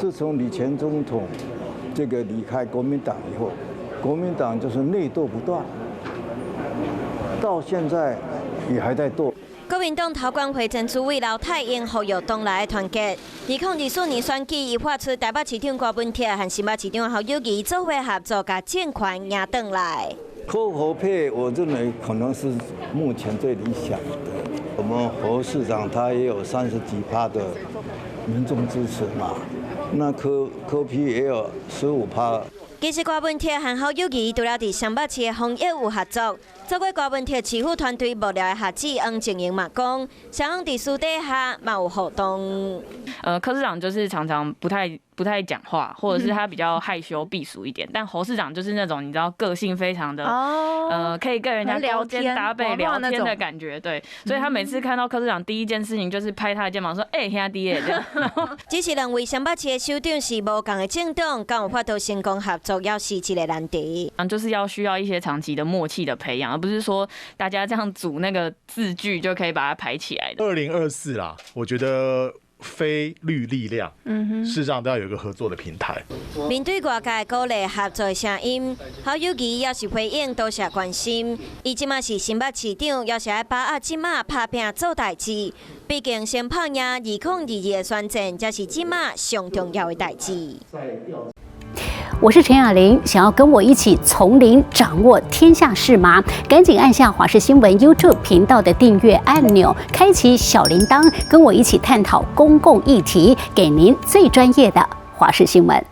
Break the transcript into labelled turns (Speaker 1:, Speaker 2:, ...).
Speaker 1: 自從李前總統這個離開國民黨以後，國民黨就是內鬥不斷，到現在也還在鬥。
Speaker 2: 國民黨桃管會前主委劉太英呼籲黨內團結。2024年選舉，伊發出台北市長柯文哲和新北市長侯友宜做伙合作，共政權贏轉來。
Speaker 1: 柯侯配，我認為可能是目前最理想的。我們侯市長他也有30幾趴的民眾支持嘛，那柯柯 P 也有15趴。
Speaker 2: 其實柯文哲和侯友宜除了佇雙北市的防疫有合作，做過柯文哲市府團隊幕僚的學者黃靜瑩嘛講，雙方佇私底下嘛有互動。
Speaker 3: 柯市長就是常常不太講話，或者是他比較害羞避俗一點。但侯市長就是那種你知道個性非常的，可以跟人家勾肩搭背聊天的感覺。對，所以他每次看到柯市長，第一件事情就是拍他的肩膀說：“欸，兄弟耶！”這樣。
Speaker 2: 只是兩位雙北市的首長是無仝的政黨，敢有法度成功合作，猶是一個難題。
Speaker 3: 嗯，就是要需要一些長期的默契的培養，而不是說大家這樣組那個字句就可以把它排起來的。
Speaker 4: 2024啦，我覺得非綠力量，事實上都要有一個合作的平台。
Speaker 2: 面對外界鼓勵合作的聲音，侯友宜也是回應多謝關心。伊這馬是新北市長，猶是愛把握這馬拍拚做代誌。畢竟先拍贏2022的選戰，才是這馬上重要的代誌。
Speaker 5: 我是陳雅玲，想要跟我一起從零掌握天下事嗎？趕緊按下華視新聞 YouTube 頻道的訂閱按鈕，開啟小鈴鐺，跟我一起探討公共議題，給您最專業的華視新聞。